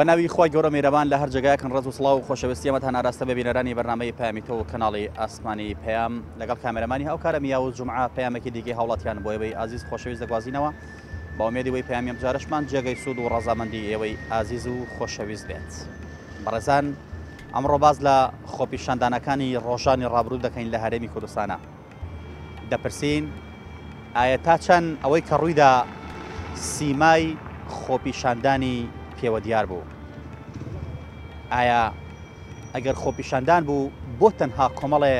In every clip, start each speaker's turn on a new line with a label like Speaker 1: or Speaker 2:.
Speaker 1: بە ناوی خوای گەورە میرەبان لە هەر جێگایەکن ڕێز و سڵاو و خۆشەویستی ئەمەتان ئاراستە بە بینەرانی بەرنامەی پەیامی تۆ و کەناڵی ئاسمانی پەیام لەگەڵ کامێرەمانی هاوکارم یاوز جومعە پەیامێکی دیکەی هاوڵاتیان بۆ ئێوەی ئازیز خۆشەویست دەگوازینەوە بە ئومێدی وەی پەیامی ئەمجارەشمان جێگەی سوود و ڕەزامەندی ئێوەی ئازیز و خۆشەویست بێت. بەڕێزان ئەمڕۆ باس لە خۆپیشاندانەکانی ڕۆژانی ڕابروو دەکەین لە هەرێمی کوردستانە. دەپرسین ئایا تا چەند ئەوەی کە ڕوویدا سیمای خۆپیشاندانی پێوە دیار بوو؟ ئایا ئەگەر خۆپیشاندان بوو بۆ تەنها کۆمەڵێ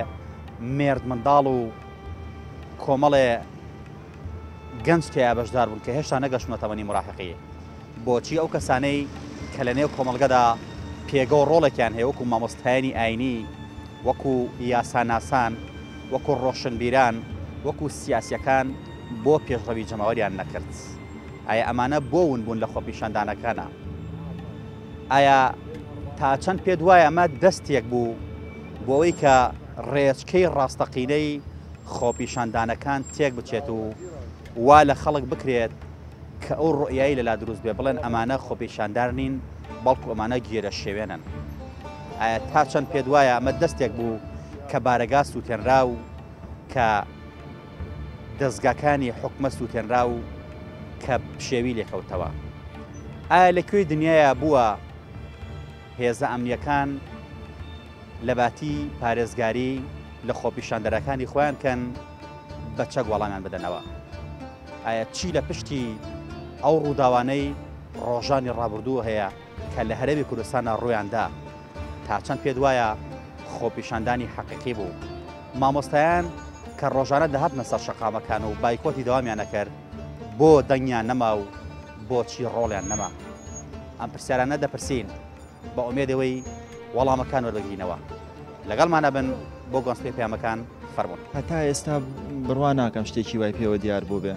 Speaker 1: مێرد منداڵ و کۆمەڵێ گەنج تێیا بەشدار بوون کە هێشتا نەگەشتونە تەمەنی مراهقی؟ بۆچی ئەو کەسانەی کە لە نێو کۆمەڵگەدا پێگە و ڕۆڵێکیان هەیە وەکو مامۆستایانی ئاینی، وەکو یاساناسان، وەکو ڕۆشنبیران، وەکو سیاسیەکان بۆ پێشڕەوی جەماوەریان نەکرد؟ ئایا ئەمانە بۆ ون بوون لە خۆپیشاندانەکانا؟ ئایا تا چەند پێت وایە ئەمە دەستێک بوو بۆ ئەوەی کە ڕێچکەی ڕاستەقینەی خۆپیشاندانەکان تێک بچێت و وا لە خەڵک بکرێت کە ئەو ڕوئیای لەلا دروست بێ بڵێن ئەمانە خۆپیشاندار نین بەڵکو ئەمانە گێرە شێوێنن؟ ئایا تا چەند پێت وایە ئەمە دەستێک بوو کە بارەگا سووتێنرا و کە دەزگاکانی حکومە سووتێنرا و کە پشێوی لێکەوتەوە؟ ئایا لە کوێی دنیایا بووە هێزە ئەمنیەکان لەباتی پارێزگاری لە خۆپیشاندەرەکانی خۆیان کەن بە چەک وەڵامیان بدەنەوە؟ ئایا چی لە پشتی ئەو ڕووداوانەی ڕۆژانی ڕابردوو هەیە کە لە هەرێمی کوردستاندا ڕوویاندا؟ تا چەند پێت وایە خۆپیشاندانی حەقیقی بوو؟ مامۆستایان کە ڕۆژانە دەهاتنە سەر شەقامەکان و بایکۆتی دەوامیان ئەکرد بۆ دەنگیان نەما و بۆچی ڕۆڵیان نەما؟ ئەم پرسیارانە دەپرسین بە ئومێدەوەی وەڵامەکان وەربگرینەوە. لەگەڵمانە بن بۆ گۆنسپەی پەیامەکان فەرموون.
Speaker 2: هەتا ئێستا بڕوا ناکەم شتێکی وای پێوە دیار بووبێ،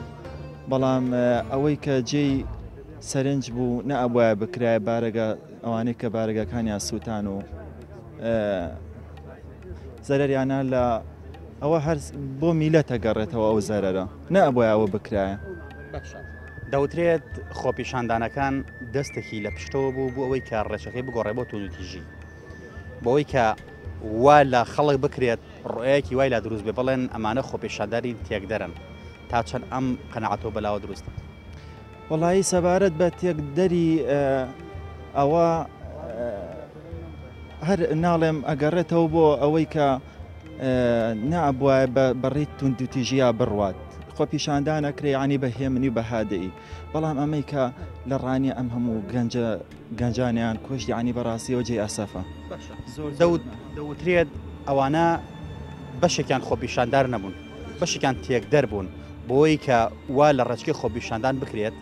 Speaker 2: بەڵام ئەوەی کە جێی سەرنج بوو نەئەبوایە بکرایە بارەگا ئەوانەی کە بارەگاکانیان سووتان و زەرەریانە لە ئەوە هەر بۆ میلەتە گەڕێتەوە ئەو زەرەرە نەئەبوایە ئەوە بکرایە.
Speaker 1: دەوترێت خۆپیشاندانەکان دەستێکی لە پشتەوە بوو بۆ ئەوەی کە ڕێچەکەی بگۆڕێ بۆ توندوتیژی بۆ ئەوەی کە وا لە خەڵک بکرێت ڕۆیەکی وای لا دروست بێ بڵێن ئەمانە خۆپیشاندانی تێکدەرن تا چەند ئەم قەناعەتەوە بەلاوە دروستە؟
Speaker 2: وەڵایی سەبارەت بە تێکدەری ئەوە هەر ناڵێم ئەگەڕێتەوە بۆ ئەوەی کە نابوایە بەڕێی توندوتیژیا بڕوات خۆپیشاندان ئەکرێ یعنی بە هێمنی و بەهادەی بەڵام ئەمەی کە لە ڕانیە ئەم هەموو گەنجە گەنجانیان کوشت یعنی بەڕاستیەوە جێی ئەسەفە.
Speaker 1: زۆر دەوترێت ئەوانە بەشێکیان خۆپیشاندار نەبوون بەشێکیان تێکدەر بوون بۆی کە وا لە ڕێچکەی خۆپیشاندان بکرێت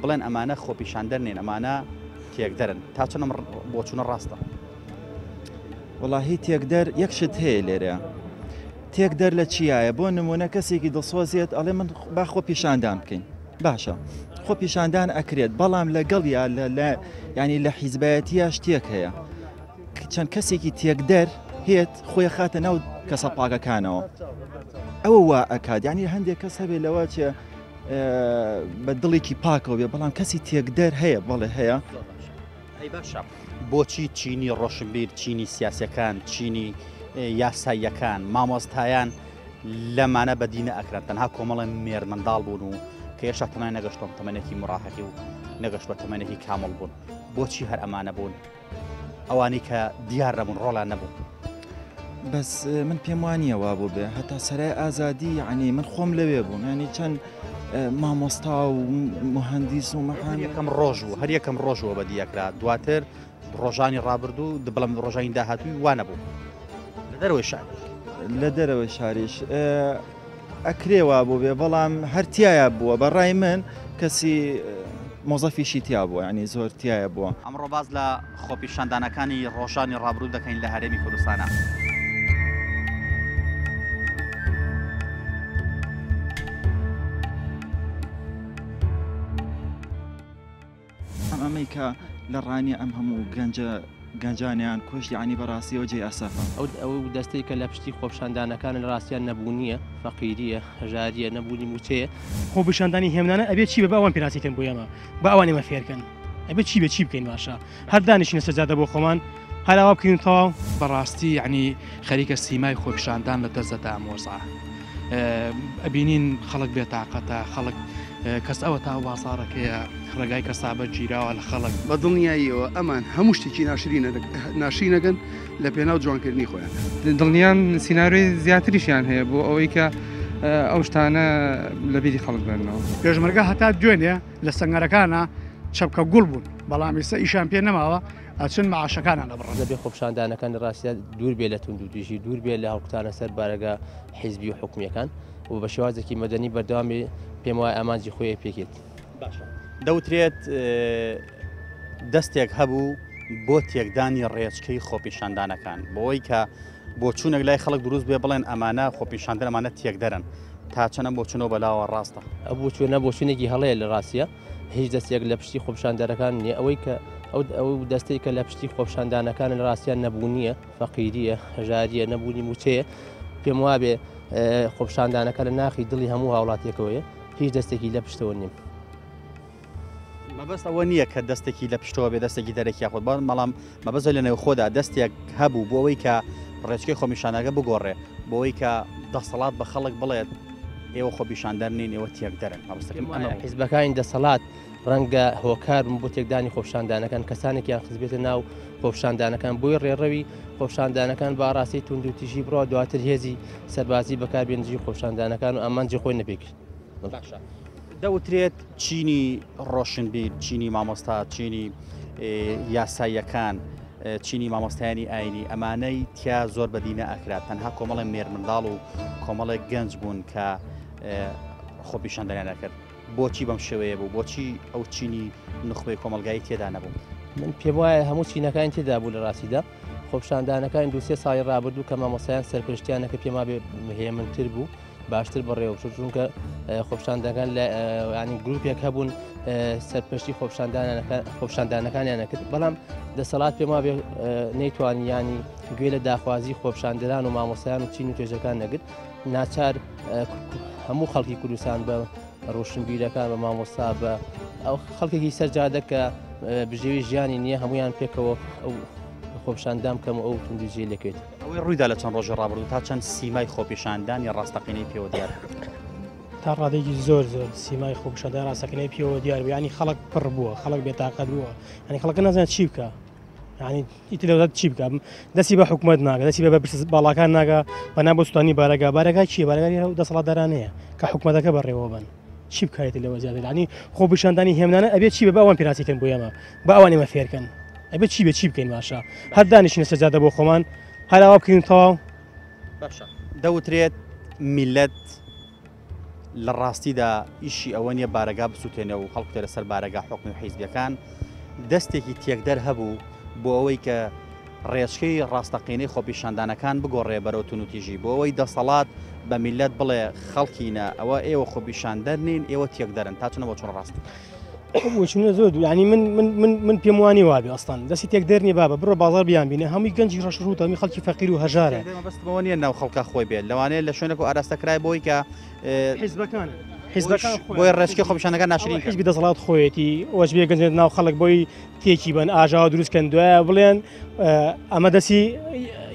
Speaker 1: بڵێن ئەمانە خۆپیشاندەر نین ئەمانە تێکدەرن تا چەند ئەم بۆچوونە ڕاستە؟
Speaker 2: وەڵاهی تێکدەر یەک شت هەیە لێرە تێکدەر لە چیایە بۆ نمونە کەسێکی دڵسۆزیێت ئەڵێ من با خۆ پیشاندان بکەین باشە خۆ پیشاندان ئەکرێت بەڵام لەگەڵ یا لە ینی لە حیزبایەتیە شتێک هەیە چەند کەسێکی تێکدەر هێت خۆی خاتە ناو کەسە پاکەکانەوە ئەوە وا ئەکات ینی هەندێک کەس هەبێ لەوە چێ بە دڵێکی پاکەوە بێ بەڵام کەسی تێکدەر هەیە بەڵێ هەیە.
Speaker 1: ئەی باشە بۆچی چینی ڕۆشنبیر، چینی سیاسیەکان، چینی یاساییەکان، مامۆستایان لەمانە بەدی نەئەکران تەنها کۆمەڵە مێرمنداڵ بوون و کە هێشتا تەمەنیان نەگەشتووە تەمەنێکی مراهقی و نەگەشتووە تەمەنێکی کامڵ بوون بۆچی هەر ئەمانە بوون ئەوانەی کە دیار نەبوون ڕۆڵیان نەبوو؟
Speaker 2: بەس من پێم وانییە وا بوو بێ هەتا سەرای ئازادی یعنی من خۆم لەوێ بووم ینی چەند مامۆستا و مهندیس و مەحامی
Speaker 1: یەکەم ڕۆژ بوو هەر یەکەم ڕۆژ بووە بەدیەکرا دواتر ڕۆژانی ڕابردوو بڵم ڕۆژانی داهاتووی وانە بوو لە دەرەوەی شار
Speaker 2: لە دەرەوەی شاریش ئەکرێ وا بوو بێ بەڵام هەر تایە بووە بە ڕای من کەسی مۆزەفیشی تیا بووە ینی زۆر تایە بووە.
Speaker 1: ئەمڕۆ باس لە خۆپیشاندانەکانی ڕۆژانی ڕابروو دەکەین لە هەرێمی کوردستانا.
Speaker 2: ئەمەی کە لە ڕانیە ئەم هەموو گەنجە گەنجانیان کوشت یانی بەڕاستیەوە جێی ئەسەفە.
Speaker 3: ئەو دەستەی کە لە پشتی خۆپیشاندانەکانن لە ڕاستیا نەبوونییە، فەقیرییە، هەژارییە، نەبوونی مووچەیە.
Speaker 4: خۆپیشاندانی هێمنانە ئەبێ چی بێ با ئەوان پێناسەی کەن بۆ ئێمە، با ئەوان ئێمە فێر کەن. ئەبێ چی بێ چی بکەین باشە هەر دانیشینە سەر جادە بۆ خۆمان هەر ئاوا بکەین و تەواو.
Speaker 5: بەڕاستی یەعنی خەریکە سیمای خۆپیشاندان لە دەست دەدا ئەم وەزعە ئەبینین خەڵک بێتاقەتە خەڵک کەس ئەوە تا بازاڕەکەیە ڕێگای کەسابەت گیراوە لە خەڵک.
Speaker 6: بە دڵنیاییەوە ئەمان هەموو شتێکی ناشرینەکەن لە پێناو جوانکردنی خۆیان.
Speaker 7: دڵنیام سیناریۆی زیاتریشیان هەیە بۆ ئەوەی کە ئەو شتانە لە بیری خەڵک بێننەوە.
Speaker 8: پێشمەرگە هەتا دوێنێ لە سەنگەرەکانا چەپکە گوڵ بوون، بەڵام ئیستا ئیشیان پێ نەماوە ئەچن مەعاشەکانیان ئەبڕن.
Speaker 3: دەبێ خۆپیشاندانەکان لە ڕاستیا دوور بێ لە توندوتیژی، دوور بێ لە هەڵکوتانە سەر بارەگا حیزبی و حکومییەکان و بە شێوازێکی مەدەنی بەردەوام بێ، پێم وایە ئامانجی خۆی ئەپێکێت.
Speaker 1: باشە دەوترێت دەستێک هەبوو بۆ تێکدانی ڕێچکەی خۆپیشاندانەکان بۆی کە بۆچوونێک لای خەڵک دروست بێ بڵێن ئەمانە خۆپیشاندەر ئەمانە تێکدەرن تا چەند ئەم بۆچوونەوە بەلاوە ڕاستە؟
Speaker 3: ئەو بۆچوونە بۆچوونێکی هەڵەیە لە ڕاستیە هیچ دەستێک لە پشتی خۆپیشاندەرەکان نییە ئەوەی کە ئەو ئەو دەستەی کە لە پشتی خۆپیشاندانەکان لە ڕاستیان نەبوونیە فەقیریە هەژاریە نەبوونی موچەیە پێم وابێ خۆپیشاندانەکە لە ناخی دڵی هەموو هاوڵاتیەکەوەیە هیچ دەستێکی لە پشتەوە نیم.
Speaker 1: مەبەست ئەوە نییە کە دەستێکی لە پشتەوە بێ دەستێکی دەرەکی یاخود بەڵام مەبەست لە نێوخۆدا دەستێک هەبوو بۆ ئەوەی کە ڕێچکەی خۆمیشانەکە بگۆڕێ بۆ ئەوەی کە دەسەڵات بە خەڵک بڵێت ئێوە خۆپیشاندەر نین ئێوە تێکدەرن مەبەستەکەم ئەمە بوو.
Speaker 3: حیزبەکانی دەسەڵات ڕەنگە هۆکار بن بۆ تێکدانی خۆپیشاندانەکان، کەسانێکیان خستبێتە ناو خۆپیشاندانەکان، بۆیە ڕێڕەوی خۆپیشاندانەکان بە ئاڕاستەی توندوتیژی بڕوا، دواتر هێزی سەربازی بەکاربێن دژی خۆپیشاندانەکان و ئامانجی خۆی نەپێکرد.
Speaker 1: باشە دەوترێت چینی ڕۆشنبیر، چینی مامۆستا، چینی یاساییەکان، چینی مامۆستایانی ئاینی ئەمانەی تیا زۆر بەدی نەئەکرا، تەنها کۆمەڵێک مێرمنداڵ و کۆمەڵێک گەنج بوون کە خۆپیشاندانیان ئەکرد. بۆچی بەم شێوەیە بوو؟ بۆچی ئەو چینی نوخبەی کۆمەڵگایی تێدا نەبوو؟
Speaker 3: من پێم وایە هەموو چینەکانی تێدا بوو لە ڕاستیدا خۆپیشاندانەکانی دوو سێ ساڵی ڕابردوو کە مامۆستایان سەرپەرشتیان نەکرد پێم وابێ هێمنتر بوو باشتر بەڕێوە بچوو چونکە خۆپیشاندانەکان لە ینی گروپێک هەبوون سەرپەرشتی خۆپیشاندانەکانیان نەکرد بەڵام دەسەڵات پێم وابێ نەیتوانی ینی گوێ لە داخوازی خۆپیشاندەران و مامۆستایان و چین و توێژەکان نەگرت ناچار هەموو خەڵکی کوردستان بە ڕۆشنبیرەکان بە مامۆستا بە ئەو خەڵکێکی سەر جادە کە بژێوی ژیانی نییە هەمویان پێکەوە ئەو خۆپیشاندان بکەم و ئەو توندوتیژی لەکوێت.
Speaker 1: ئەوەی ڕوویدا لە چەند ڕۆژی ڕابردوو تا چەند سیمای خۆپیشاندانی ڕاستەقینەی پێوە دیار بوو؟
Speaker 4: تا ڕادەیەکی زۆر زۆر سیمای خۆپیشاندانی ڕاستەقینەی پێوە دیار بوو، یانی خەڵک پڕ بووە، خەڵک بێتاقەت بووە، یانی خەڵکە نازانێت چی بکا، یانی ئیتر لەوەدا چی بکا، دەستی بە حکوومەت ناگا، دەستی بە بەرپرسە باڵاکان ناگا، پەنا بۆ سوتانی بارەگا، بارەگا چییە؟ بارەگای ئەو دەسەڵاتدارانەیە کە حکوومەتەکە بەڕێوە بەن. چی بکایت لەوە زیاتر یانی خۆپیشاندانی هێمنانە ئەبێ چی بێ با ئەوان پێناسی کەن بۆ ئێمە با ئەوان ئێمە فێرکەن ئەبێ چی بێ چی بکەین باشە هەر دانیشینە سەر جادە بۆ خۆمان هەر ئاوا بکەین تەواو.
Speaker 1: باشە دەوترێت میلەت لە ڕاستیدا ئیشی ئەوە نییە بارەگا بسووتێنێ و هەڵکوتێ لەسەر بارەگا حکومی و حیزبیەکان دەستێکی تێکدەر هەبوو بۆ ئەوەی کە ڕێچکەی ڕاستەقینەی خۆپیشاندانەکان بگۆڕێ بەرەو تونوتیژی بۆ ئەوەی دەسەڵات بە میللەت بڵێ خەڵکینە ئەوە ئێوە خۆپیشاندەر نین ئێوە تێکدەرن تا چەند بۆچوون ڕاستە؟
Speaker 4: ئەو بۆچوونە زۆر دوو یعنی من من من من پێم وانی وابێ ئەسڵەن دەستی تێکدەر نییە بابە بڕۆ بازاڕ بیان بینە هەمووی گەنجی ڕەش ڕووتە هەمووی خەڵکی فەقیر و هەژارە.
Speaker 1: تێکدەر مەبەستم ئەوە نییە ناو خەڵکا خۆی بێت لەوانەیە لە شوێنێک و ئاراستە کرای بۆی کە
Speaker 4: حیزبەکان حیزبەکان
Speaker 1: بۆیە ڕێچکەی خۆپیشاندەکان ناشرین
Speaker 4: حیزبی دەسەڵات خۆیەتی وەجبێ گەنجێت ناو خەڵک بۆی تێکی بەن ئاژاوە دروست کەن دوایە بڵێن ئەمە دەستی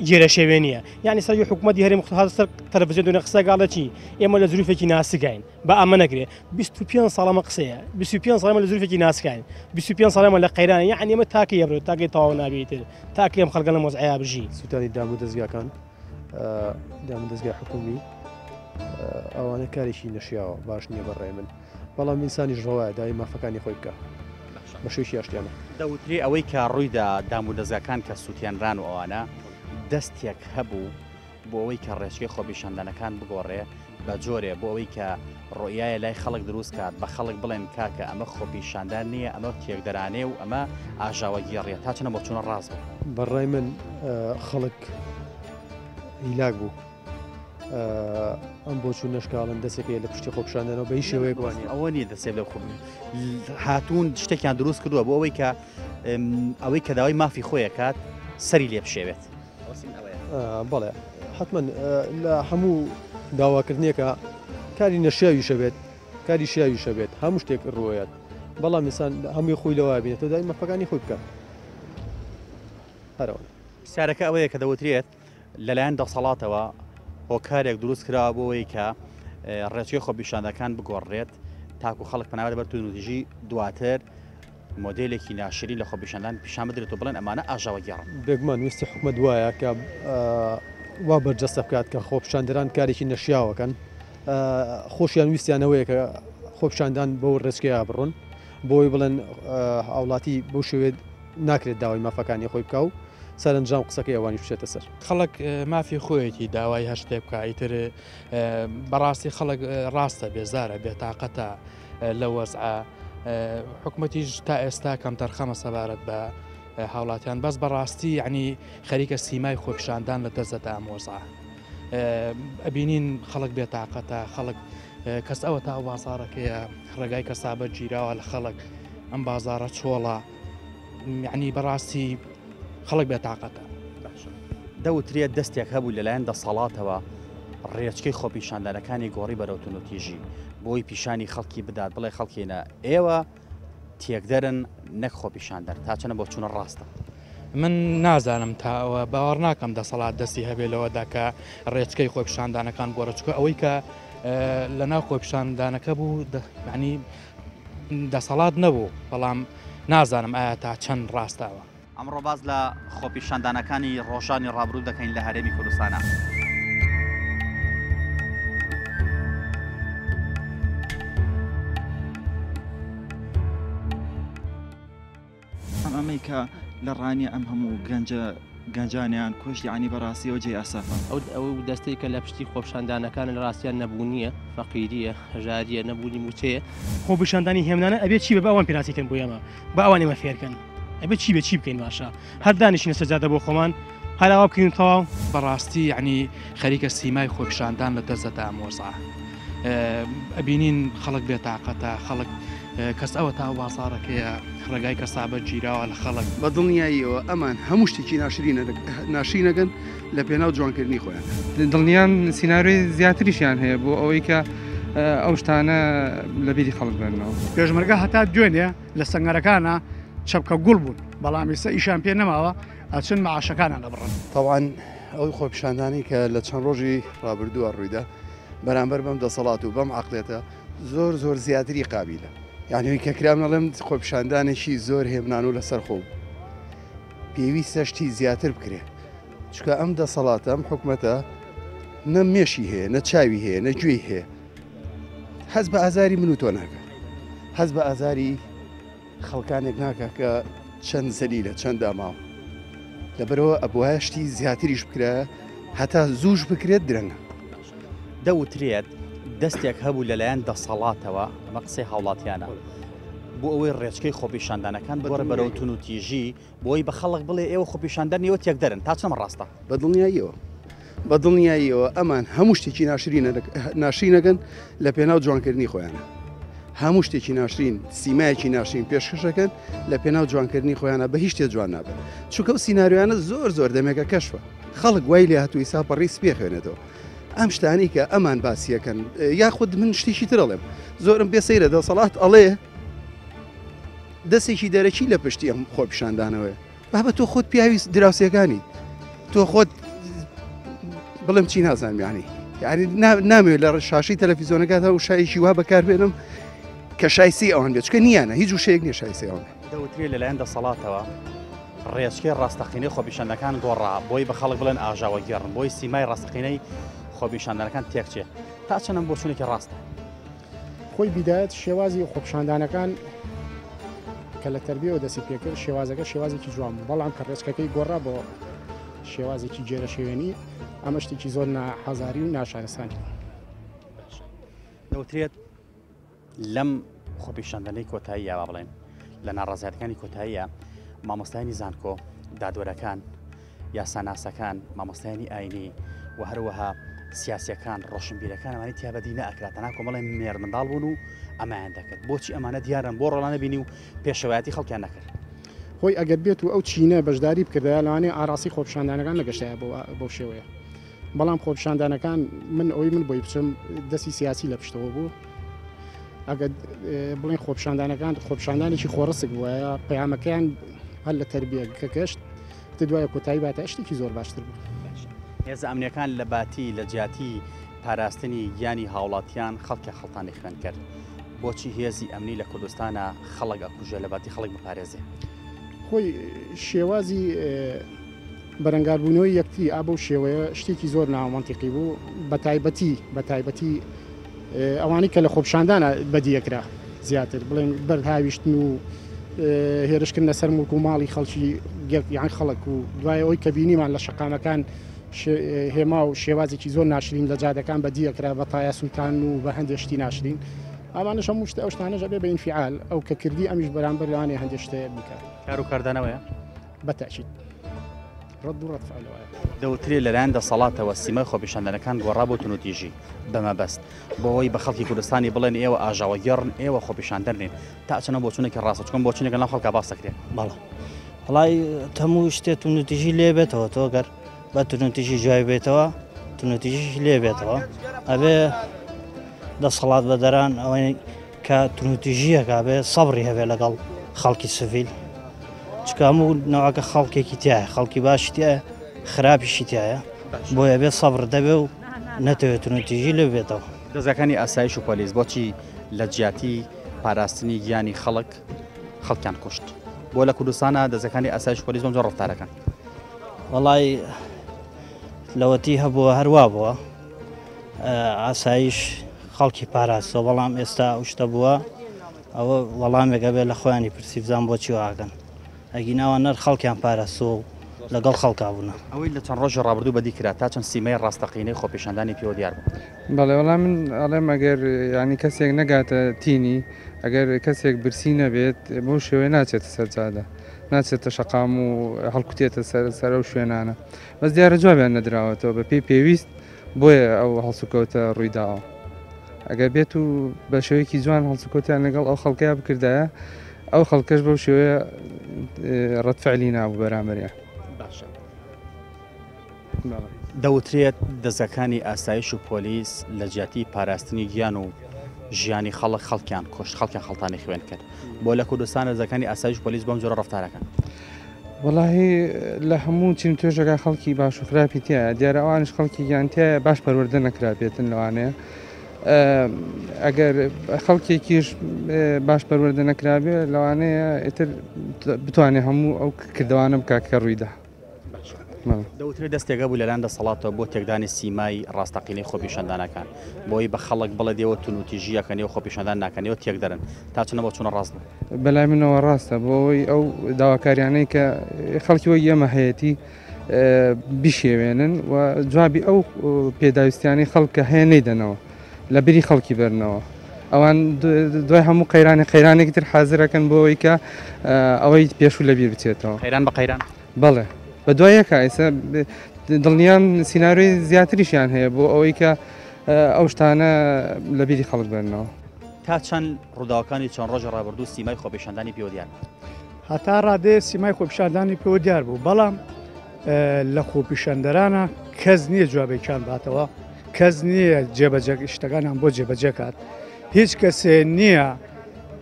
Speaker 4: گێرە شێوێنیە یعنی سەری حکوومەتی هەرێم هات سەر تەلەڤزیۆن دوێنێ قسە گاڵە چی ئێمە لە زروفێکی ناسکاین بە ئەمە نەکرێ 25 ساڵ ئەمە قسەیە 25 ساڵ ئێمە لە زروفێکی ناسکاین 25 ساڵ ئێمە لە قەیران یعنی ئێمە تاکە یەبرێت تاکەی تەواو نابێتر تاکە ئەم خەڵکە لەم وەزعەیە بژی.
Speaker 9: سووتانی دام و دەزگاکان دام و دەزگای حکوومی ئەوانە کارێکی نەشیاوە باش نییە بە ڕای من بەڵام ئینسانیش ڕەوایە داوای مافەکانی خۆی بکا بە شێوەیەکی ئاشتیانە.
Speaker 1: دەوترێ ئەوەی کە ڕوویدا دامودەزگاکان کە سووتێنران و ئەوانە دەستێک هەبوو بۆ ئەوەی کە ڕێچکەی خۆپیشاندانەکان بگۆڕێ بە جۆرێ بۆ ئەوەی کە ڕۆیایە لای خەڵک دروست کات بە خەڵک بڵێن کاکە ئەمە خۆپیشاندان نییە ئەمە تێکدەرانەیە و ئەمە ئاژاوەگێڕیە تا چەند بۆچوونە ڕاست بوو؟
Speaker 9: بە ڕای من خەڵک هیلاک بوو. ئەم بۆچوونەش کە ئەڵێن دەستێک هەیە لە پشتی خۆپیشاندانەوە بە هیچ شێوەیەک وا نییە.
Speaker 1: ئەوە نییە دەستێک لەو خۆ هاتوون شتێکیان دروست کردووە بۆ ئەوەی کە ئەوەی کە داوای مافی خۆی ئەکات سەری لێ بشێوێت.
Speaker 9: بەڵێ حەتمەن لە هەموو داواکردنێکە کاری نەشیاویشە بێت کاری شیاویشە بێت هەموو شتێک ڕووەیەت. بەڵام ئینسان هەمووی خۆی لەوە بینێتەوە داوای مافەکانی خۆی بکات هەرەوە.
Speaker 1: پرسیارەکە ئەوەیە کە دەوترێت لەلایەن دەسەڵاتەوە هۆکارێک دروست کراوە بۆ ئەوەی کە ڕێچکەی خۆپیشاندەکان بگۆڕرێت تاکو خەڵک پەنا بەرە بەر توندوتیژی دواتر مۆدێلێکی ناشرین لە خۆپیشاندان پیشان بدرێت و بڵێن ئەمانە ئاژاوەگێڕن.
Speaker 9: بێگومان ویستی حکومەت وایە کە وا بەرجەستە بکات کە خۆپیشاندەران کارێکی نەشیاوەکەن، خۆشیان ویستیان ئەوەیە کە خۆپیشاندان بەو ڕێچکەیە بڕۆن بۆی بڵێن هاوڵاتی بەو شێوەیە ناکرێت داوای مافەکانی خۆی بکا و سەرەنجام قسەکەی ئەوانیش بچێتە سەر.
Speaker 5: خەڵک مافی خۆیەتی داوای هەر شتێک بکا ئیتر بەڕاستی خەڵک ڕاستە بێزارە بێتاقەتە لە وەزعە حکومەتیش تا ئێستا کەمتەرخەمە سەبارەت بە هاوڵاتیان بەس بەڕاستی یعنی خەریکە سیمای خۆپیشاندان لە دەست دەدا ئەم وەزعە ئەبینین خەڵک بێتاقەتە خەڵک کەس ئەوە تا ئەو بازارەکەیە ڕێگای کەسابەت گیراوە لە خەڵک ئەم بازارە چۆڵە یعنی بەڕاستی خەڵک بێتاقەتە.
Speaker 1: دەوترێت دەستێک هەبوو لەلایەن دەسەڵاتەوە ڕێچکەی خۆپیشاندانەکانی گۆڕی بەرەو توندوتیژی بۆی پیشانی خەڵکی بدات بڵێ خەڵکینە ئێوە تێکدەرن نەک خۆپیشاندەر تا چەنە بۆچوونە ڕاستە؟
Speaker 5: من نازانم تا ئەوە باوەڕ ناکەم دەسەڵات دەستی هەبێ لەوەدا کە ڕێچکەی خۆپیشاندانەکان گۆڕە چکە ئەوەی کە لە ناو خۆپیشاندانەکە بوو ینی دەسەڵات نەبوو بەڵام نازانم ئایا تا چەند ڕاستەوە.
Speaker 1: ئەمڕۆ باس لە خۆپیشاندانەکانی ڕۆژانی ڕابروو دەکەین لە هەرێمی کوردستانا.
Speaker 2: ئەمەی کە لە ڕانیە ئەم هەموو گەنجە گەنجانیان کوشت یانی بەڕاستی ئەوە جێی ئەسەفە.
Speaker 3: ئەو دەستەی کە لە پشتی خۆپیشاندانەکانە لە ڕاستیا نەبوونییە، فەقیرییە، هەژارییە، نەبوونی مووچەیە.
Speaker 4: خۆپیشاندانی هێمنانە ئەبێ چی بێ با ئەوان پێناسەی کەن بۆ ئێمە با ئەوان ئێمە فێرکەن ئەبێ چی بێ چی بکەین باشە هەر دانیشینە سەر جادە بۆ خۆمان هەر ئاوا بکەین و تەواو.
Speaker 5: بەڕاستی یەعنی خەریکە سیمای خۆپیشاندان لە دەست دەدا ئەم وەزعە ئەبینین خەڵک بێتاقەتە خەڵک کەس ئەوە تا بازاڕەکەیە ڕێگای کەسابەت گیراوە لە خەڵک.
Speaker 6: بە دڵنیاییەوە ئەمان هەموو شتێکی ناشرینەکەن لە پێناو جوانکردنی خۆیان.
Speaker 7: دڵنیام سیناریۆی زیاتریشیان هەیە بۆ ئەوەی کە ئەو شتانە لە بیری خەڵک بێننەوە.
Speaker 8: پێشمەرگە هەتا دوێنێ لە سەنگەرەکانا چەپکە گوڵ بوون، بەڵام ئیستا ئیشیان پێ نەماوە ئەچن مەعاشەکانیان ئەبڕن.
Speaker 6: تەبعەن ئەو خۆپیشاندانەی کە لە چەند ڕۆژی ڕابردووە ڕوویدا بەرامبەر بەم دەسەڵات و بەم عەقڵیەتە زۆر زۆر زیاتری قابیلە یعنی ئەوی کە کرام نەڵێم خۆپیشاندانێکی زۆر هێمنان و لەسەر خۆ بوو پێویستە شتی زیاتر بکرێ چونکە ئەم دەسەڵاتە ئەم حکومەتە نە مێشی هەیە نە چاوی هەیە نە گوێی هەیە هەز بە ئازاری من و تۆ ناکە هەز بە ئازاری خەڵکانێک ناکە کە چەند زەلیلە چەند داماوە لەبەرەوە ئەبواە شتی زیاتریش بکرایە هەتا زووش بکرێت درەنگە.
Speaker 1: دەوترێت دەستێک هەبوو لەلایەن دەسەڵاتەوە، ئەمە قسەی هاوڵاتیانە، بۆ ئەوەی ڕێچکەی خۆپیشاندانەکان بگۆڕێت بەرەو توندوتیژی، بۆ ئەوەی بە خەڵک بڵێ ئێوە خۆپیشاندەرن ئێوە تێکدەرن، تا چەند ڕاستە؟
Speaker 6: بە دڵنیاییەوە بە دڵنیاییەوە ئەمان هەموو شتێکی ناشرینەکەن لە پێناو جوانکردنی خۆیانە هەموو شتێکی ناشرین سیمایەکی ناشرین پێشکەشەکەن لە پێناو جوانکردنی خۆیانە بە هیچ شتێ جوان نابن چونکە ئەو سیناریۆیانە زۆر زۆر دەمێکە کەشفە خەڵک وای لێ هاتوو ئیسا پەڕی سپێ خوێنێتەوە ئەم شتانی کە ئەمان باسیەکەن یاخود من شتێکی تر ئەڵێم زۆرم پێ سەیرە دەسەڵات ئەڵێ دەستێکی دەرەکی لە پشتی ئەم خۆپیشاندانەوەیە بابە تۆ خۆت پیاوی دراوسێکانی تۆ خۆت بڵێم چی نازانم یعنی یعنی نامەوێت لە شاشەی تەلەفیزیۆنەکە تا وشایەکی وا بەکاربێنم کە شایسی ئەوان بێت چکە نییانە هیچ وشەیەک نییە شایسی ئەوان
Speaker 1: دەوترێت لەلایەن دەسەڵاتەوە ڕێچکەی ڕاستەقینەی خۆپیشاندەکان گۆڕا بۆی بە خەڵک بڵێن ئاژاوەگێڕن بۆی سیمای ڕاستەقینەی خۆپیشاندانەکان تێکچێ تا چەند بۆچوونێکی ڕاستە؟
Speaker 10: خۆی بیدایەت شێوازی خۆپیشاندانەکان کە لە تەربیەوە دەستی پێکرد شێوازەکە شێوازێکی جوان بوو بەڵام کە ڕێچکەکەی گۆڕا بۆ شێوازێکی گێرەشێوێنی ئەمە شتێکی زۆر ناحەزاری و ناشارستانی بوو.
Speaker 1: دەوترێت لەم خۆپیشاندانەی کۆتاییە با بڵێن لە ناڕەزایەتەکانی کۆتاییە مامۆستایانی زانکۆ دادوەرەکان یاساناسەکان، مامۆستایانی ئاینی و هەروەها سیاسیەکان، ڕۆشنبیرەکان ئەمانەی تیا بەدی نەئەکرا، تەنها کۆمەڵێ مێرمنداڵ بوون و ئەمەیان دەکرد. بۆچی ئەمانە دیارن، بۆ ڕۆڵان نەبینی و پێشەوایەتی خەڵکیان نەکرد؟
Speaker 10: خۆی ئەگەر بێت و ئەو چینە بەشداری بکردایە لەوانەیە ئاراستەی خۆپیشاندانەکان نەگەشتایە بەو شێوەیە. بەڵام خۆپیشاندانەکان من ئەوەی من بۆی بچم دەستی سیاسی لە پشتەوە بوو. ئەگەر بڵێن خۆپیشاندانەکان خۆپیشاندانێکی خۆڕسک بووایە پەیامەکەیان هەر لە تەربیە کە گەشت تە دوای کۆتایی باتە شتێکی زۆر باشتر بوو.
Speaker 1: هێزە ئەمنیەکان لە باتی لە جیاتی پاراستنی گیانی هاوڵاتیان خەڵکە خەڵتانی خوێن کرد. بۆچی هێزی ئەمنی لە کوردستانە خەڵک ئەکوژێ لە باتی خەڵک بپارێزێ؟
Speaker 10: خۆی شێوازی بەرەنگاربوونەوەی یەکتری ئا بەو شێوەیە شتێکی زۆر نامەنتیقی بوو بە تایبەتی بە تایبەتی ئەوانەی کە لە خۆپیشاندانە بەدیەکرا زیاتر بڵێن بەرد هاویشتن و هێرشکردنە سەر موڵک و ماڵی خەڵکی یان خەڵک و دوای ئەوەی کە بینیمان لە شەقامەکان هێما و شێوازێکی زۆر ناشرین لە جادەکان بەدیەکرا بە تایە سووتان و بە هەندێک شتی ناشرین ئەمانەش هەموو شتە ئەو شتانەش ئەبێ بە ئینفعال ئەو کە کردی ئەمیش بەرامبەر لەوانەیە هەندێک شتێ بکات.
Speaker 1: کار و کاردانەوەیە؟
Speaker 10: بە تەئکید ڕەد و ڕەد فعل وایە.
Speaker 1: دەوترێ لەلایەن دەسەڵاتەوە سیمای خۆپیشاندانەکان گۆڕا بۆ توندوتیژی بە مەبەست بۆ ئەوەی بە خەڵکی کوردستانی بڵێن ئێوە ئاژاوەگێڕن ئێوە خۆپیشاندەر نین تا چەنە بۆچوونێکی ڕاستە چونکە بۆچوونێکە لەناو خەڵکا باس دەکرێ.
Speaker 11: بەڵێ وەڵای هەموو شتێ توندوتیژی لێ بێتەوە تۆ گەر بە توندوتیژی جوای بێتەوە توندوتیژیش لێ بێتەوە ئەبێ دەسەڵات بەدەران ئەوەی کە توندوتیژیەکە بێ سەبری هەبێ لەگەڵ خەڵکی سڤیل چکە هەموو نەوەکە خەڵکێکی تایە خەڵکی باشی تایە خراپیشی تایە بۆیە بێ سەبر دەبێ و نەتەوێت توندوتیژی لێ بێتەوە.
Speaker 1: دەزگاکانی ئاسایش و پۆلیس بۆچی لە جیاتی پاراستنی گیانی خەڵک خەڵکیان کوشت؟ بۆ لە کوردستانە دەزگاکانی ئاسایش و پۆلیس بەم جۆرە ڕەفتارەکەن؟
Speaker 11: وەڵای لەوەتی هەبووە هەروا بووە ئاسایش خەڵکی پاراستوە بەڵام ئێستا ئەو شتە بووە ئەوە وەڵامێک ئەبێ لە خۆیانی پرسی بزان بۆچی واکەن ئەگینا ئەوان نەر خەڵکیان پاراستوە و لەگەڵ خەڵکا بوونە.
Speaker 1: ئەوەی لە چەند ڕۆژی ڕابردوو بەدی کرا تا چەند سیمای ڕاستەقینەی خۆپیشاندانی پێوە دیار بوو؟
Speaker 7: بەڵێ وەڵا من ئەڵێم ئەگەر یانی کەسێک نەگاتە تینی ئەگەر کەسێک برسی نەبێت بەو شێوەیە ناچێتە سەر جادە ناچێتە شەقام و هەڵکوتێتە سەر سەر ئەو شوێنانە بەس دیارە جوابیان نەدراوەتەوە بە پێی پێویست بۆیە ئەو هەڵسوکەوتە ڕوویداوە. ئەگەر بێت و بە شێوەیەکی جوان هەڵسوکەوتیان لەگەڵ ئەو خەڵکەیا بکردایە ئەو خەڵکەش بەو شێوەیە ڕەدفعلی نابوو بەرامبەریان.
Speaker 1: باشە دەوترێت دەزگاکانی ئاسایش و پۆلیس لە جیاتی پاراستنی گیان و ژیانی خەڵک خەڵکیان کوشت خەڵکیان خەڵتانی خوێن کرد بۆ لە کوردستان دەزگاکانی ئاسایش و پۆلیس بەم جۆرە ڕەفتارەکەن؟
Speaker 7: وەڵاهی لە هەموو چین توێژەکە خەڵکی باش و خراپی تایە دیارە ئەوانش خەڵکێکیان تایە باش پەروەردە نەکرابێتن لەوانەیە ئەگەر خەڵکێکیش باش پەروەردە نەکرابێ لەوانەیە ئیتر بتوانێت هەموو ئەو کردوانە بکات کە ڕوویدا.
Speaker 1: دەوترێت دەستێک هەبوو لەلایەن دەسەڵاتەوە بۆ تێکدانی سیمای ڕاستەقینەی خۆپیشاندانەکان بۆی بە خەڵک بڵێت ئێوە توندوتیژییەکەن ئێوە خۆپیشاندان ناکەن ئێوە تێکدەرن تا چەندە بۆچوونە ڕاست بوو؟
Speaker 7: بەلای منەوە ڕاستە بۆ ئەوەی ئەو داواکاریانەی کە خەڵکی وەک ئێمە هەیەتی بیشێوێنن و جوابی ئەو پێداویستیانەی خەڵک کە هەیە نەیدەنەوە لە بری خەڵکی بەرنەوە ئەوان دوای هەموو قەیرانی قەیرانێکی تر حازرەکەن بۆ ئەوەی کە ئەوەی پێشوو لەبیر بچێتەوە.
Speaker 1: قەیران بە قەیران؟
Speaker 7: بەڵێ بە دوای یەکە ئێستا دڵنیام سیناریۆی زیاتریشیان هەیە بۆ ئەوەی کە ئەو شتانە لە بیری خەڵک بەرنەوە.
Speaker 1: تا چەند ڕووداوەکانی چەند ڕۆژی ڕابردوو سیمای خۆپیشاندانی پێوە دیار بوو؟
Speaker 8: هەتا ڕادەیە سیمای خۆپیشاندانی پێوە دیار بوو، بەڵام لە خۆپیشاندەرانە کەس نییە جوابێکیان باتەوە، کەس نییە جێبەجێ شتەکانیان بۆ جێبەجێ کات، هیچ کەسێ نییە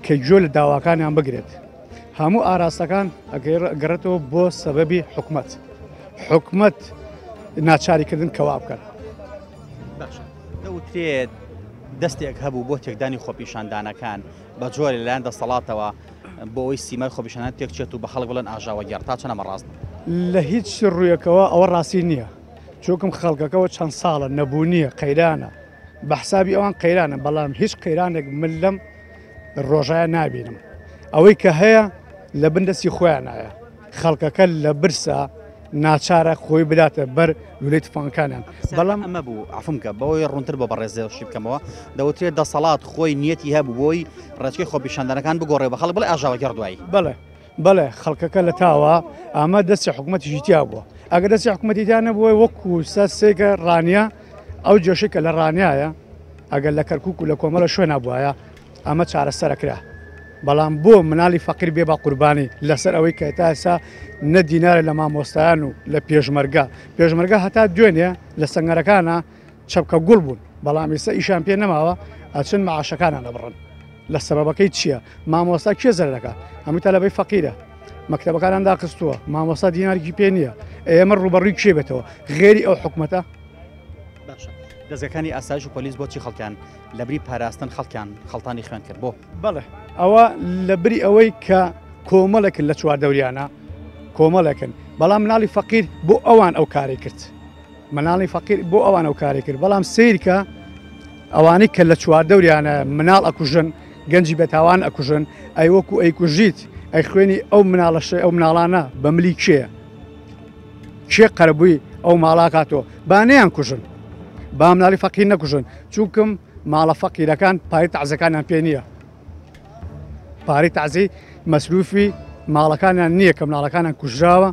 Speaker 8: کە گوێ لە داواکانیان بگرێت. هەموو ئاراستەکان ئەگەڕێتەوە بۆ سەبەبی حکومەت، حکومەت ناچاری کردن کە وا بکەن.
Speaker 1: باشە دەوترێت دەستێک هەبوو بۆ تێکدانی خۆپیشاندانەکان بە جۆرێ لەلایەن دەسەڵاتەوە بۆ ئەوەی سیمای خۆپیشاندان تێکچێت و بە خەڵک بڵێن ئاژاوەگێڕ تا چەند ئەمە ڕاست بوو؟
Speaker 8: لە هیچ ڕوویەکەوە ئەوە ڕاستی نییە چونکم خەڵکەکەوە چەند ساڵە نەبوونیە قەیرانە بە حسابی ئەوان قەیرانە بەڵام هیچ قەیرانێک من لەم ڕۆژایە نابینم ئەوەی کە هەیە لە بن دەستی خۆیانایە خەڵکەکە لە برسا ناچارە خۆی بداتە بەر لولەی تفەنگەکانیان
Speaker 1: بەڵام ئەمە بوو عەفوم کە بەوەی ڕوونتر بۆ بەڕێزێ شی بکەمەوە دەوترێت دەسەڵات خۆی نیەتی هەبوو بۆی ڕێچکەی خۆپیشاندانەکان بگۆڕێ بە خەڵک بڵێ ئاژاوەگێڕ دوایی.
Speaker 8: بەڵێ بەڵێ خەڵکەکە لە تاوە ئەمە دەستی حکوومەتیشی تیا بووە ئەگەر دەستی حکوومەتی تیا نەبووە وەکو سە سێگە ڕانیە ئەو جێشەی کە لە ڕانیایە ئەگەر لە کەرکوک و لە کۆمەڵە شوێنا بوایە ئەمە چارەسەرەکرا بەڵام بۆ مناڵی فەقیر بێ بە قوربانی لەسەر ئەوەی کە تا ئێستا نە دینارە لە مامۆستایان و لە پێشمەرگە پێشمەرگە هەتا دوێنێ لە سەنگەرەکانە چەپکە گوڵ بوون بەڵام ئێستا ئیشان پێ نەماوە ئەچن معاشەکانیان ئەبڕن. لە سەبەبەکەی چییە؟ مامۆستا کێ زەرەکە؟ هەمووی تەلەبەی فەقیرە. مەکتەبەکانیان داخستووە، مامۆستا دینارێکی پێ نییە. ئێمە ڕووبەڕووی کێ بێتەوە؟ غێری ئەو حکومەتە؟
Speaker 1: باشە دەزگەکانی ئاسایش و پۆلیس بۆچی خەڵکیان لەبری پاراستن خەڵکیان خەڵتانی خوێن کرد بۆ؟
Speaker 8: بەڵێ ئەوە لەبری ئەوەی کە کۆمەڵێکن لە چواردەوریانە کۆمەڵێکن بەڵام مناڵی فەقیر بۆ ئەوان ئەو کارەی کرد. مناڵی فەقیر بۆ ئەوان ئەو کارەی کرد بەڵام سەیرکە ئەوانەی کە لە چواردەوریانە مناڵ ئەکوژن گەنجی بێتاوان ئەکوژن ئەی وەکو ئەیکوژیت ئەی خوێنی ئەو مناڵەشەی ئەو مناڵانە بە ملی کێیە کێ قەرەبووی ئەو ماڵاکاتەوە با نەیان کوژن با مناڵی فەقیر نەکوژن چونکم ماڵە فەقیرەکان پارەی تەعزەکانیان پێ نییە پارەی تەعزەی مەسروفی ماڵەکانیان نییە کە مناڵەکانیان کوژراوە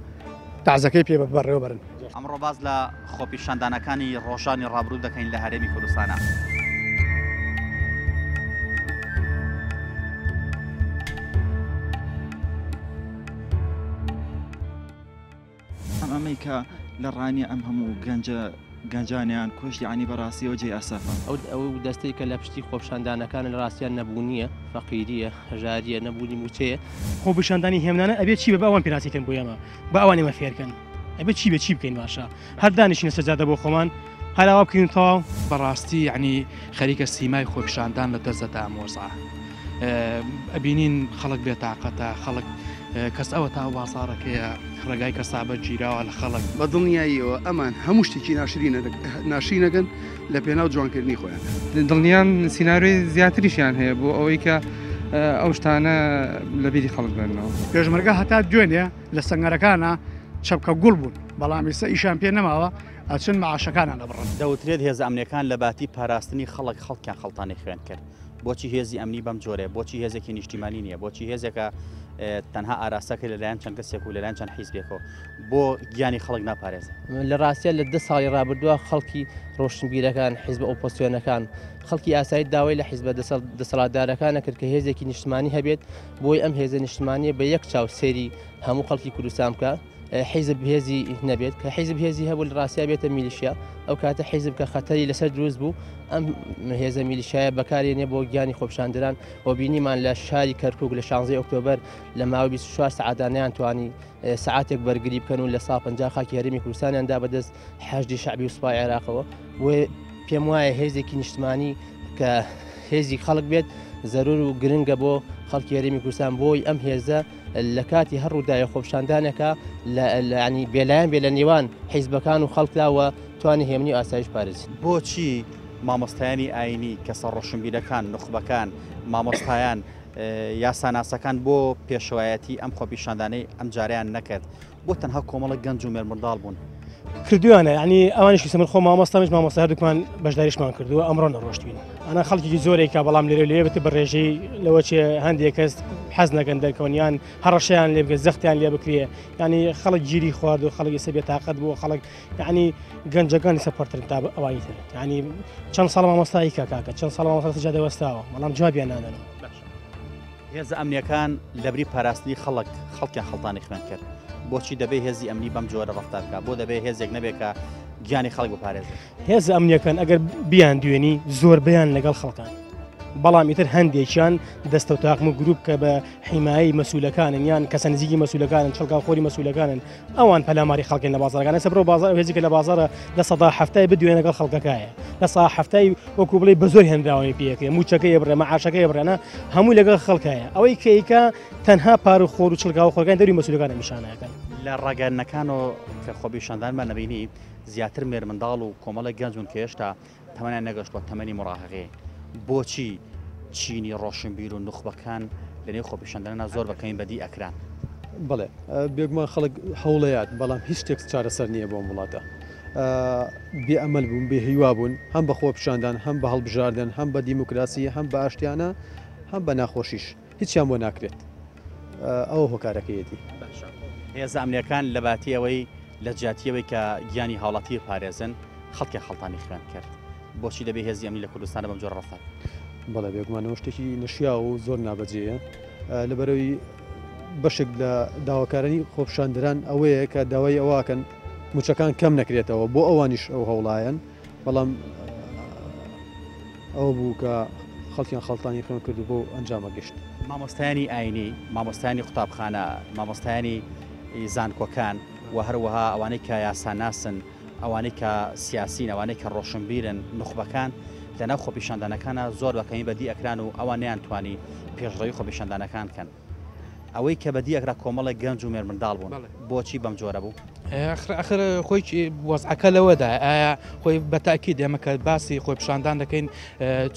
Speaker 8: تەعزەکەی پێ بەڕێوە بەرن.
Speaker 1: ئەمڕۆ باس لە خۆپیشاندانەکانی ڕۆژانی ڕابروو دەکەین لە هەرێمی کوردستانا.
Speaker 2: ئەم ئەمەی کە لە ڕانیە ئەم هەموو گەنجە گەنجانیان کوشت یانی بەڕاستیەوە جێی ئەسەفە.
Speaker 3: ئەو ئەو دەستەی کە لە پشتی خۆپیشاندانەکانە لە ڕاستیا نەبوونییە، فەقیرییە، هەژارییە، نەبوونی مووچەیە.
Speaker 4: خۆپیشاندانی هێمنانە ئەبێ چی بێ با ئەوان پێناسەی کەن بۆ ئێمە با ئەوان ئێمە فێرکەن ئەبێ چی بێ چی بکەین باشە هەر دانیشینە سەر جادە بۆ خۆمان هەر ئاوا بکەین و تەواو.
Speaker 5: بەڕاستی یەعنی خەریکە سیمای خۆپیشاندان لە دەست دەدا ئەم وەزعە. ئەبینین خەڵک بێتاقەتە خەڵک کەس ئەوە تا بازاڕەکەیە ڕێگای کەسابە گیراوە لە خەڵک.
Speaker 6: بە دڵنیاییەوە ئەمان هەموو شتێکی ناشرینەکەن لە پێناو جوانکردنی خۆیان.
Speaker 7: دڵنیام سیناریۆی زیاتریشیان هەیە بۆ ئەوەی کە ئەو شتانە لە بیری خەڵک بێننەوە.
Speaker 8: پێشمەرگە هەتا دوێنێ لە سەنگەرەکانا چەپکە گوڵ بوون، بەڵام ئیستا ئیشیان پێ نەماوە ئەچن مەعاشەکانیان ئەبڕن.
Speaker 1: دەوترێت هێزە ئەمنیەکان لە باتی پاراستنی خەڵک خەڵکیان خەڵتانی خوێن کرد. بۆچی هێزی ئەمنی بەم جۆرەیە؟ بۆچی هێزێکی نیشتیمانی نییە؟ بۆچی هێزێکە تەنها ئاراستەکە لەلایەن چەند کەسێک و لەلایەن چەند حیزبێکەوە بۆ گیانی خەڵک ناپارێزێ؟
Speaker 3: لە ڕاستیا لە دە ساڵی ڕابردووە خەڵکی ڕۆشنبیرەکان، حیزبە ئۆپۆزسیۆنەکان، خەڵکی ئاسایی داوای لە حیزبە دەسەڵاتدارەکان ئەکرد کە هێزێکی نیشتمانی هەبێت بۆی ئەم هێزە نیشتمانیە بە یەک چاو سەیری هەموو خەڵکی کوردستان بکا. حیزب هێزی نەبێت کە حیزب هێزی هەبوو لە ڕاستیا بێتە میلیشیا ئەو کاتە حیزب کە خەتەری لەسەر دروست بوو ئەم هێزە میلیشایە بەکارێنێ بۆ گیانی خۆپیشاندەران و بینیمان لە شاری کەرکک لە 16 ئۆکتۆبەر لە ماوەی 24 سەعاتدا نەیانتوانی سەعاتێک بەرگری بکەن و لە سا 50 خاکی هەرێمی کوردستانیان دا بەدەست حەشدی شەعبی و سوپای عێراقەوە بۆیە پێم وایە هێزێکی نیشتمانی کە هێزی خەڵک بێت زەرور و گرنگە بۆ خەڵکی هەرێمی کوردستان بۆی ئەم هێزە لە کاتی هەر ڕووداوێ خۆپیشاندانێکا لە ینی بێلایەن بێ لە نێوان حیزبەکان و خەڵکدا و توانی هێمنی و ئاسایش پارێزی.
Speaker 1: بۆچی مامۆستایانی ئاینی، کەسە ڕۆشنبیرەکان، نوخبەکان، مامۆستایان، یاساناسەکان بۆ پێشەوایەتی ئەم خۆپیشاندانەی ئەمجارەیان نەکرد؟ بۆ تەنها کۆمەڵێک گەنج و مێرمنداڵ بوون؟
Speaker 4: کردویانە یعنی ئەوانیش کە من خۆم مامۆستامیش مامۆستا هەردووکمان بەشداریشمان کردووە ئەمڕۆ نەڕۆشتوین ئەنا خەڵکێکی زۆرێکە بەڵام لێرە لێ بێت بە ڕێژەی لەوە چێ هەندێک کەس حەز نەکەن دەرکەون یان هەڕەشەیان لێ بکرێت زەختیان لێ بکرێ یعنی خەڵک گیری خوارد و خەڵک ئێستا بێتاقەت بووە خەڵک یعنی گەنجەکان ئێستا پڕترن تا ئەوانی تر یعنی چەند ساڵ مامۆستایی کە کاکە چەند ساڵ مامۆستا سەجادە وەستاوە بەڵام جوابیان نادەنەوە.
Speaker 1: هێزە ئەمنیەکان لەبری پاراستنی خەڵک، خەڵکیان خەڵتانی خوێن کرد. بۆچی دەبێ هێزی ئەمنی بەم جۆرە ڕەفتار بکا؟ بۆ دەبێ هێزێک نەبێ کە گیانی خەڵک بپارێزێ؟
Speaker 4: هێزە ئەمنیەکان ئەگەر بیاندوێنی زۆربەیان لەگەڵ خەڵکان، بەڵام ئیتر هەندێکیان دەستە و تاقم و گروپ کە بە حیمایەی مەسولەکانن یان کەسە نزیکی مەسولەکانن چڵکاوخۆری مەسولەکانن ئەوان پەلاماری خەڵکن لە بازاڕەکان ئێستا بڕۆ بازاڕ ئەو هێزی کە لە بازاڕە 70% بدوێنە لەگەڵ خەڵکەکایە 70% وەکو بڵێ بە زۆر هێنراوەی پێەکرێ موچەکەی بڕێ مەعاشەکەی بڕێنە هەموو لەگەڵ خەڵکایە ئەوەی کەیکە تەنها پار و خۆر و چڵکاو خۆرەکان دەری مەسولەکان نیشانەکەن.
Speaker 1: لە ڕاگەیاندنەکانەوە کە خۆپیشاندانمان نەبینی زیاتر مێرمنداڵ و کۆمەڵێک گەنج بوون کە هێشتا تەمەنیان نەگەشتووە تەمەنی مراهقی، بۆچی چینی ڕۆشنبیر و نوخبەکان لەنێو خۆپیشاندانە زۆر بە کەمی بەدی ئەکران؟
Speaker 9: بەڵێ بێگومان خەڵک هەوڵەیات بەڵام هیچ شتێک چارەسەر نییە بۆ ئەم وڵاتە. بێ ئەمەل بوون، بێ هیوا بوون هەم بە خۆپیشاندان، هەم بە هەڵبژاردن، هەم بە دیموکراسی، هەم بە ئاشتیانە، هەم بە ناخۆشیش. هیچیان بۆ ناکرێت. ئەوە هۆکارەکەیەتی.
Speaker 1: باشە هێزە ئەمنیەکان لەباتی ئەوەی لە جیاتی ئەوەی کە گیانی هاوڵاتی بپارێزن خەڵکیان خەڵتانی خوێن کرد بۆچی دەبێ هێزی ئەمنی لە کوردستانە بەم جۆرە ڕەفتار
Speaker 9: بکات؟ بەڵێ بێگومان ئەوە شتێکی نەشیاو و زۆر نابەجێیە لەبەرئەوەی بەشێک لە داواکارانی خۆپیشاندەران ئەوەیە کە داوای ئەوەکەن موچەکان کەم نەکرێتەوە بۆ ئەوانیش ئەو هەوڵایەن بەڵام ئەوە بوو کە خەڵکیان خەڵتانی خوێن کرد و بەو ئەنجامە گەشت.
Speaker 1: مامۆستایانی ئاینی، مامۆستایانی قوتابخانە، مامۆستایانی زانکۆکان و هەروەها ئەوانەی کە یاساناسن، ئەوانەی کە سیاسین، ئەوانەی کە ڕۆشنبیرن، نوخبەکان لەناو خۆپیشاندانەکانا زۆر بە کەمی بەدی ئەکران و ئەوان نەیانتوانی پێشڕەوی خۆپیشاندانەکان کەن. ئەوەی کە بەدی ئەکرا کۆمەڵێک گەنج و مێرمنداڵ بوون. بۆچی بەم جۆرە بوو؟
Speaker 5: ئەخر خۆی وەزعەکە لەوەدایە ئایا خۆی بە تاکید ئێمە کە باسی خۆپیشاندان دەکەین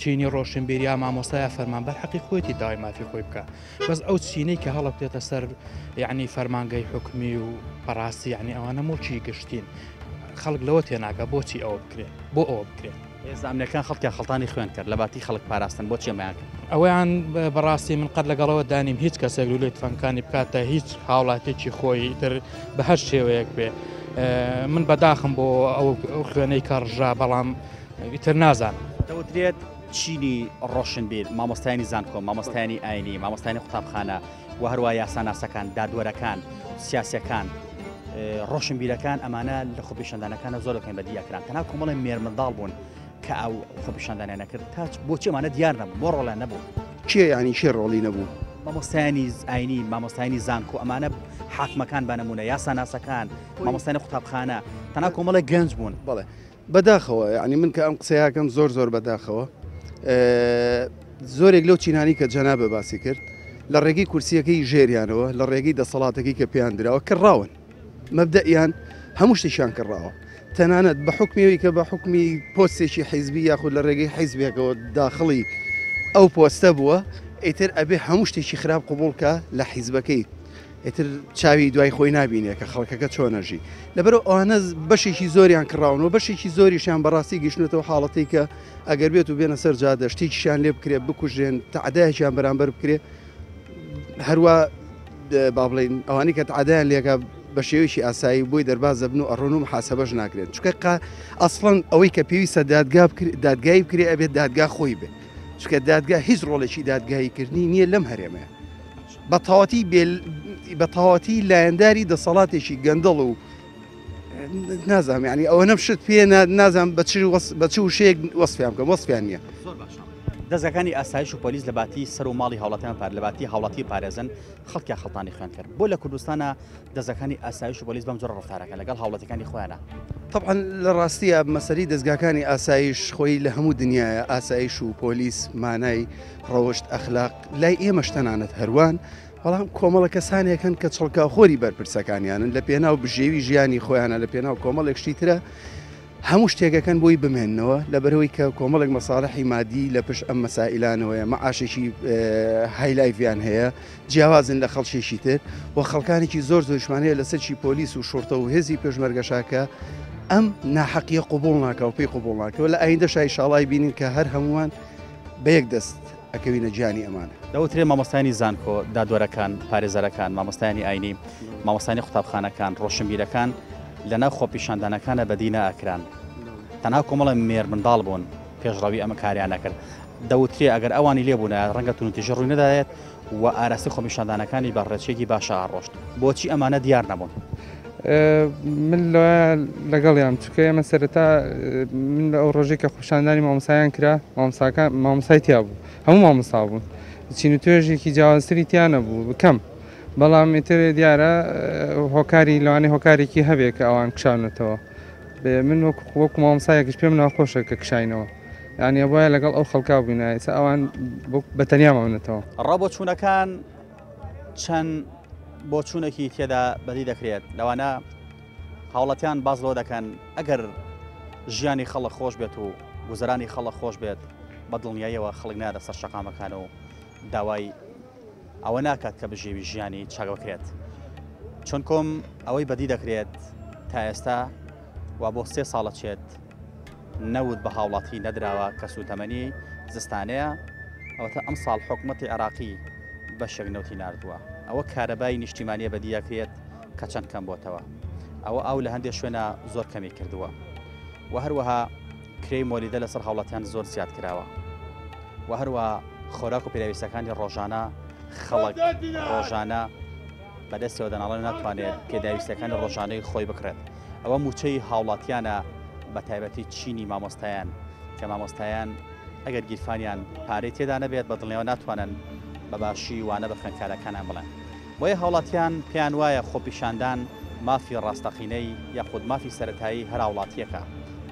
Speaker 5: چینی ڕۆشنبیر یا مامۆستایا فەرمانبەر حەقی خۆیەتی داوای مافی خۆی بکە بەس ئەو چینەی کە هەڵەکرێتە سەر یعنی فەرمانگەی حکومی و بەڕاستی یعنی ئەوانە موڵکی گشتین خەڵک لەوە تێناگە بۆچی ئەوە بکرێت بۆ ئەوە بکرێت.
Speaker 1: هێزە ئەمنیەکان خەڵکیان خەڵتانی خوێن کرد لە باتی خەڵک پاراستن بۆچی ئەمەیان کرد؟
Speaker 5: ئەوەیان بەڕاستی من قەت لەگەڵەوە دانیم هیچ کەسێک لولەی تفەنگەکانی بکاتە هیچ هاوڵاتێکی خۆی ئیتر بە هەر شێوەیەک بێ من بەداخم بۆ ئەو خوێنەی کە ڕژا بەڵام ئیتر نازانم.
Speaker 1: دەوترێت چینی ڕۆشنبیر، مامۆستایانی زانکۆ، مامۆستایانی ئاینی، مامۆستایانی قوتابخانە و هەروە یاساناسەکان، دادوەرەکان، سیاسیەکان، ڕۆشنبیرەکان ئەمانە لە خۆپیشاندانەکانە زۆر بەکەمی بەدی ئەکران تەنها کۆمەڵی مێرمنداڵ بوون کە ئەو خۆپیشاندانیان نەکرد تا بۆچی ئەمانە دیار نەبوو بۆ ڕۆڵیان نەبوو؟
Speaker 6: کێ یانی کێ ڕۆڵی نەبوو؟
Speaker 1: مامۆستایانی ئاینی، مامۆستایانی زانکۆ ئەمانە حاکمەکان بە نمونە یاساناسەکان، مامۆستایانی قوتابخانە تەنها کۆمەڵێک گەنج بوون.
Speaker 6: بەڵێ بەداخەوە یعنی من کە ئەم قسەیەکەم زۆر زۆر بەداخەوە زۆرێک لەو چینانی کە جەنابە باسی کرد لە ڕێگەی کورسیەکەی ژێریانەوە لە ڕێگەی دەسەڵاتەکەی کە پێیان دراوە کڕاون مەبدەئیان هەموو شتێکیان کڕاوە تەنانەت بە حکمیەوەی کە بە حکمی پۆستێکی حیزبی یاخود لە ڕێگەی حیزبێکەوە داخڵی ئەو پۆستە بووە ئیتر ئەبێ هەموو شتێکی خراپ قوبوڵکە لە حیزبەکەی ئیتر چاوی دوای خۆی نابینێ کە خەڵکەکە چۆن ئەژی لەبەرئەوە ئەوانە بەشێکی زۆریان کڕاون و بەشێکی زۆریشیان بەڕاستی گەیشتونەتەوە حاڵەتەی کە ئەگەر بێت و بێنە سەر جادە شتێکیشیان لێ بکرێت بکوژرێن تەعدایەکیان بەرامبەر بکرێ هەروە با بڵین ئەوانەی کە تەعدایان لێکا بە شێوەیەکی ئاسایی بۆی دەرباز دەبن و ئەڕۆن و محاسبەش ناکرێن چونکە ئەسڵەن ئەوەی کە پێویستە دادگا دادگایی بکرێ ئەبێت دادگا خۆی بێ چونکە دادگا هیچ ڕۆڵێکی دادگاییکردنی نییە لەم هەرێمەیە بە تەواتی بە تەواتی لایەنداری دەسەڵاتێکی گەندەڵ و نازانم یعنی ئەوە نەم شت پێ نازانم بە چ بە چ وشەیەک وەسفیان بکەم وەسفیان نییە.
Speaker 1: زۆر باشە. دەزگاکانی ئاسایش و پۆلیس لە باتی سەر و ماڵی هاوڵاتیان پار لە باتی هاوڵاتی پارێزن خەڵکیان خەڵتانی خوێن کرد بۆ لە کوردستانە دەزگاکانی ئاسایش و پۆلیس بەم جۆرە ڕەفتارەکەن لەگەڵ هاوڵاتیەکانی خۆیانە؟
Speaker 6: تەبعەن لە ڕاستیا مەسەلەی دەزگاکانی ئاسایش خۆی لە هەموو دنیایە ئاسایش و پۆلیس مانای ڕەوشت ئەخلاق لای ئێمەش تەنانەت هەروان بەڵام کۆمەڵە کەسانێک هەن کە چڵکاوخۆری بەرپرسەکانیانن لە پێناو بژێوی ژیانی خۆیانە لە پێناو کۆمەڵێک شتی ترە هەموو شتێکەکەن بۆی بمێننەوە لەبەرەوەی کە کۆمەڵێک مەساڵحی مادی لە پشت ئەم مەسائلانەوەیە مەعاشێکی هایلایڤیان هەیە جیاوازن لە خەڵکێکی تر و خەڵکانێکی زۆر زۆریشمان هەیە لەسەر چی پۆلیس و شوڕتە و هێزی پێشمەرگەشا کە ئەم ناحەقیە قوبوڵ ناکا و پێی قوبوڵ ناکەوە لە ئایندەشا ئیشاڵای بینین کە هەر هەمووان بە یەک دەست ئەکەوینە گیانی ئەمانە.
Speaker 1: دەوترێ مامۆستایانی زانکۆ، دادوەرەکان، پارێزەرەکان، مامۆستایانی ئاینی، مامۆستایانی قوتابخانەکان، ڕۆشنبیرەکان لەناو خۆپیشاندانەکانە بەدی نەئەکران. تەنها کۆمەڵە مێرمنداڵ بوون پێشڕەوی ئەمە کاریان ئەکرد. دەوترێ ئەگەر ئەوانی لێ بوونایە ڕەنگە توندوتیژی ڕووی نەدایەت و ئاراستەی خۆپیشاندانەکانی بە ڕێچکەیەکی باشا ئەڕۆشت. بۆچی ئەمانە دیار نەبوون؟
Speaker 7: من لەگەڵیان چونکە ئێمە سەرەتا من ئەو ڕۆژەی کە خۆپیشاندانی مامۆستایان کرا مامۆستاکان مامۆستای تیا بوو هەموو مامۆستا بوون چین و توێژێکی جیاوازتری تیا نەبوو کەم بەڵام ئیتر دیارە هۆکاری لەوانەیە هۆکارێکی هەبێ کە ئەوان کشاونەتەوە من وەکو وەکو مامۆستایەکیش پێم ناخۆشە کە کشاینەوە یانی ئەبوایە لەگەڵ ئەو خەڵکا بووینە ئێستا ئەوان بە تەنیا ماونەتەوە.
Speaker 1: ڕابۆچوونەکان چەند بۆچوونێکی تێدا بەدی دەکرێت، لەوانە هاوڵاتیان باس لەوە دەکەن ئەگەر ژیانی خەڵک خۆش بێت و گوزەرانی خەڵک خۆش بێت بە دڵنیاییەوە خەڵک نایەتە سەر شەقامەکان و داوای ئەوە ناکات کە بژێوی ژیانی چاک بکرێت چونکۆم ئەوەی بەدی دەکرێت تا ئێستا وا بۆ سێ ساڵە چێت نەوت بە هاوڵاتی نەدراوە کە سووتەمەنی زستانەیە، ئەوەتا ئەمساڵ حکومەتی عێراقی بەشێک نەوتی ناردووە، ئەوە کارەبای نیشتیمانیە بەدیەکرێت کە چەند کەم بۆتەوە، ئەوە ئاو لە هەندێک شوێنە زۆر کەمی کردووە و هەروەها کرێی مۆلیدە لەسەر هاوڵاتیان زۆر زیاد کراوە و هەروە خۆراک و پێداویستەکانی ڕۆژانە خەڵک ڕۆژانە بەدەستەوە دەناڵێن ناتوانێت پێداویستەکانی ڕۆژانەی خۆی بکڕێت. ئەوە مووچەی هاوڵاتیانە بە تایبەتی چینی مامۆستایان کە مامۆستایان. ئەگەر گیرفانیان پارەی تێدا نەبێت بە دڵنیاوە ناتوانن بە باشی وانە بە خوێندکارەکانیان بڵێن. بۆیە هاوڵاتیان پێیان وایە خۆپیشاندان مافی ڕاستەقینەی یاخود مافی سەرەتایی هەر هاوڵاتیەکە،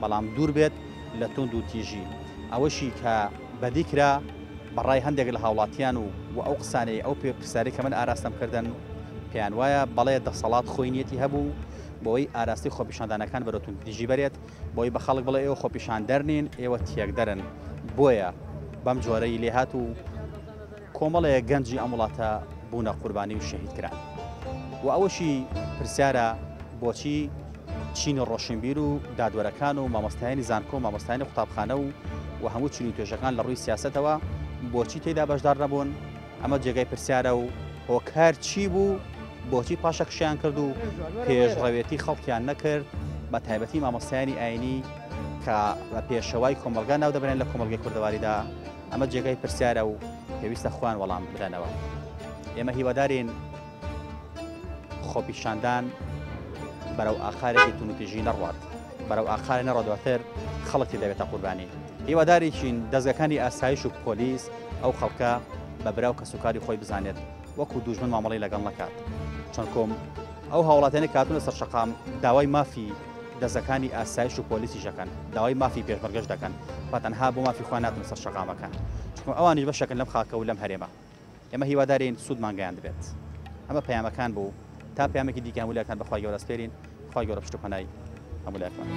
Speaker 1: بەڵام دوور بێت لە توند و تیژی. ئەوەشی کە بەدی کرا بە ڕای هەندێک لە هاوڵاتیان و و ئەو قسانەی ئەو پرسیارەی کە من ئاراستەم کردن پێیان وایە بەڵێ دەسەڵات خۆی نیەتی هەبوو بۆی ئاراستەی خۆپیشاندانەکان بەرەو توندوتیژی بەرێت، بۆی بە خەڵک بڵێ ئێوە خۆپیشاندەر نین ئێوە تێکدەرن، بۆیە بەم جۆرەی لێهات و کۆمەڵێ گەنجی ئەم وڵاتە بوونە قوربانی و شەهید کران. و ئەوەشی پرسیارە بۆچی چینی ڕۆشنبیر و دادوەرەکان و مامۆستایانی زانکۆ و مامۆستایانی قوتابخانە و و هەموو چین و توێژەکان لە ڕووی سیاسەتەوە بۆچی تێیدا بەشدار نەبوون؟ ئەمە جێگای پرسیارە و هۆکار چی بوو بۆچی پاشەکشەیان کرد و پێشڕەوێتی خەڵکیان نەکرد بە تایبەتی مامۆستایانی ئاینی کە بە پێشەوای کۆمەڵگا ناودەبرێن لە کۆمەڵگەی کوردەواریدا ئەمە جێگای پرسیارە و پێویستە خۆیان وەڵام بدەنەوە. ئێمە هیوادارین خۆپیشاندان بەرەو ئاقارێکی توندوتیژی نەڕوات، بەرەو ئاقارێ نەڕۆ دواتر خەڵک تێ دەبێتە قوربانی. هیواداریشین دەزگەکانی ئاسایش و پۆلیس ئەو خەڵکە بە برا و کەسوکاری خۆی بزانێت وەکو دوژمن مامەڵەی لەگەڵ نەکات. چونکوم ئەو هاوڵاتیانەی کە هاتوونە سەر شەقام داوای مافی دەزگەکانی ئاسایش و پۆلیسیش دەکەن، داوای مافی پێشمەرگەش دەکەن، بە تەنها بۆ مافی خۆیان ناتنە سەر شەقامەکان، چونکە ئەوانیش بەشێکن لەم خاکە و لەم هەرێمە. ئێمە هیوادارین سوودمان گەیاندبێت. ئەمە پەیامەکان بوو. تا پەیامێکی دیکە هەموو لایەکتان بە خوای گەورە ئەسپێرین. خوای گەورە پشت و پەنای هەموو لایەکمان.